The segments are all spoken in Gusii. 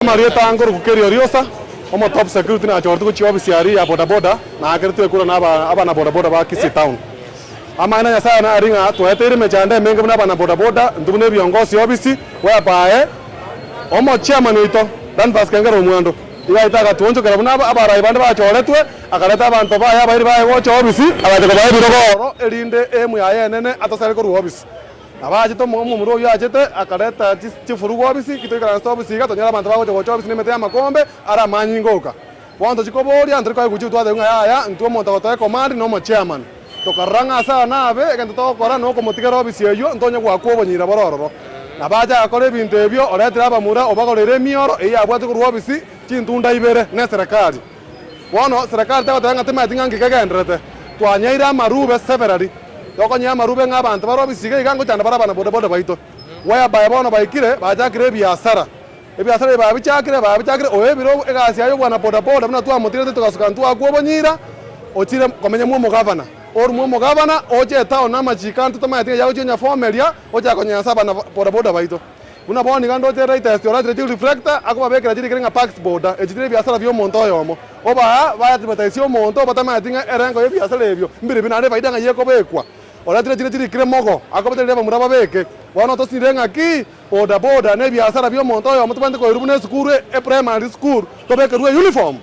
Amarieta angoruku Kerry Oriosa, omo top security nachorete gochia ofisi aria ya bodaboda naakeretwe ekura na abana bodaboda ba Kisii town. Amaene a Nyasaye nari ng'a twaeteire emechando emenge buna abana bodaboda intwe buna ebiongosi ofisi whereby omo chairman oito Danfas Kengera Omwando iga aete agatuonchokera buna abarai bande bachoretwe akareta abanto baye abairi baye gocha ofisi agacha kobaa ebirogo ororo erinde aim yaye enene atosare korwa ofisi. Nabo achete omomura oyio achete, akareta chifurugu obisi, ki toikaransete obisi iga, tonyore abanto bagocha gocha obisi nemete y'amakombe are amanyinga oka. Bono tochia koboria, ntori koegwa chibu twatebigwa ng'a yaya, intwe omonto ogotoa ecommand nomochairman. Tokarora ng'a ase aya nabe, egento togokora nokomotigera obisi eyio, ntonye goakwa obonyira bore ororo. Nabo ache agakora ebinto ebio, oretire abamura, obagoreire emioro, eyio yabwate korwa obisi, chintunda ibere, neserekari. Bono serekari tegoteba ng'a temaeti ng'a nki kegendererete. Twanyeire amarube severally, tokonyea amarube ng'a abanto bare obisi iga iga ngochanda bare abana boda boda baito. Whereby bono baikire bachakire ebiasara. Ebiasara ebi babichakire babichakire oebire egasi yaye obwana boda boda buna twamotigerete togasuka ntwakwa obonyira, ochire komenya mwa omogavana. Orwa mwa omogavana oche etown na amachiko ande totomaeti ng'a yagochia onyafomeria, ochaka konyansa abana boda boda baito. Buna bono iga ndoche Reuters oratire chireflector akobabekera chirikire ng'a Pax Boda, echi tiri ebiasara bi'omonto oyomo. Obaa baadvertise omonto batamanyeti ng'a erengo y'ebiasara ebio mbiribi naende efaida ng'ai ekobekwa. Oretire chire chirikire mogo akobetereria abamura babeke. Bono tosire ng'aki boda boda nebiasara bi'omonto oyomo tobwenerete koirwa buna esukuru eprimary school tobekerwe euniform.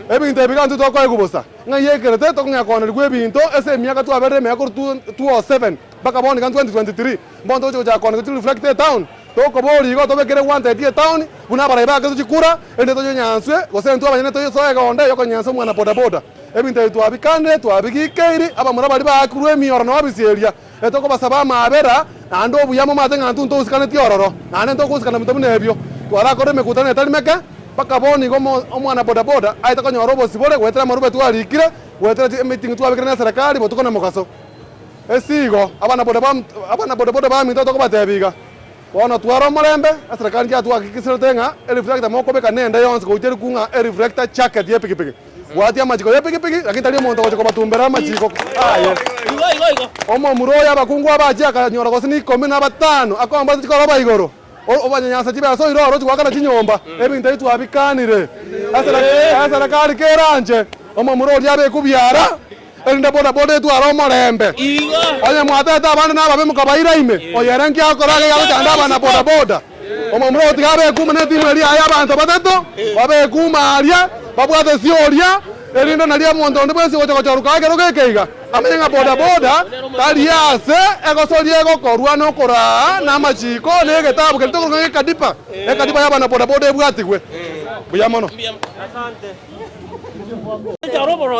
Ebinto ebi iga intwe tokoegwa bosa. Ng'ai ekerete tokong'ea koonerigwa ebinto ase emiaka twaberire emiaka korwa 2007 mpaka bono iga 2023. Mbono togochia gochaka koaneka chireflector etown, tokoboria igo tobekere wanted etown, buna abarai baaketwe chikura, erinde toyonyanswe, gose intwe abanyene toyosoe egonda yokonyansa omwana bodaboda. Ebinto ebi twabikanire, twabigikeiri, abamura baria baakirwe emioro na obisi eria, etokobasaba amaabera, naende obuya momanyete ng'a intwe ntousikaneti ororo, naende ntokosikana binto buna ebio. Twarakore emekutano etari meke, mpaka bono igo omo omwana bodaboda aete konyora obosibore goetera amarube twarikire, goetera chi emeeting twabekire na eserekari botuko na mogaso. Esigo, abana bodaboda baminto tokobatebia iga, Bono twara omorembe, eserekari nkiatwahakikisirete ng'a ereflector mokobeka nende yonsi gocha eriku ng'a ereflector jacket y'epikipiki. Bwatia amachiko y'epikipiki, lakini tari omonto ogocha kobatumbera amachiko aye. Omomura oyo abakungu abachie akanyora gose na ikomi na batano akomba chikoroba igoro, obanyanyasa chibesa oire oro ochie goakana chinyomba, ebinto ebi twabikanire. Eserekari keranche, omomura oria abekwe biara. Erinde boda-boda etware omorembe. Onye mwatete abande nababe mokabaira ime, oyo ere nki agokora ake gagochanda abana boda-boda? Omomura oyo tiga abe ekuuma netimu eria yaye abanto batato, babe ekuuma aria, babwate esioria, erinde nario omonto onde bwensi ogocha gochoruka ekerogo eke iga, amanye ng'a boda-boda tari ase egosoria egokorwa nokoraa na amachiko na egetabu keria tokorokwa ng'a ekadipa, ekadipa y'abana boda-boda ebwatigwe. Mbuya mono.